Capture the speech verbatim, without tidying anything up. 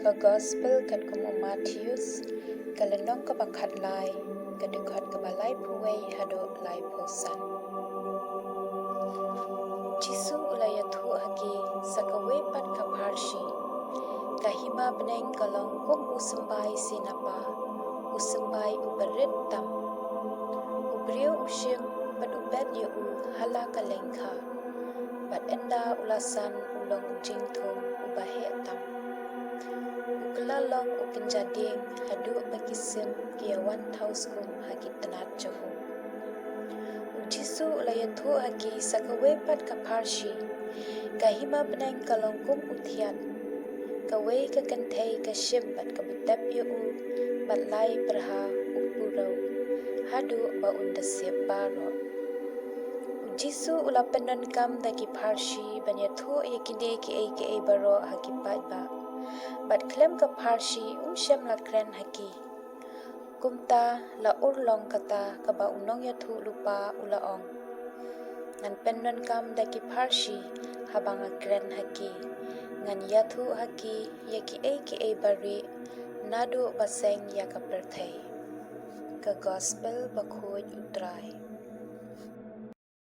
Ka Gospel katkum u Mathaios, ka lynnong kaba khatlai, ka dkhot kaba laiphew wei haduh laiphew san. Jisu u la ïathuh ha ki sa kawei pat ka pharshi. Ka hima bneng ka long kum u symbai sinapa, u symbai uba rit tam. U briew u shim bad u bet ïa u ha la ka lyngkha, bad ynda u la san u long u jingthung uba heh tam. U kylla long u kynja dieng haduh ba ki sim ki ïa wan thaw skum ha ki tnat jong u. U Jisu u la ïathuh ha ki sa kawei pat ka pharshi. Ka hima bneng ka long kum u thiat. Kawei ka kynthei ka shim bad kaba tep ïa u, bad lai pyrha u puraw, haduh ba un da siep baroh. U Jisu u la pyndonkam da ki pharshi ban ïathuh ïa kine kiei kiei baroh ha ki paidbah. Bad khlem ka pharshi um shym la kren ha ki. Kumta la urlong kata kaba u nongïathuhlypa u la ong: Ngan pyndonkam da ki pharshi haba nga kren ha ki. Ngan ïathuh ha ki ïa kiei kiei barieh naduh ba seng ïa ka pyrthei. Ka Gospel bakhuid u Trai.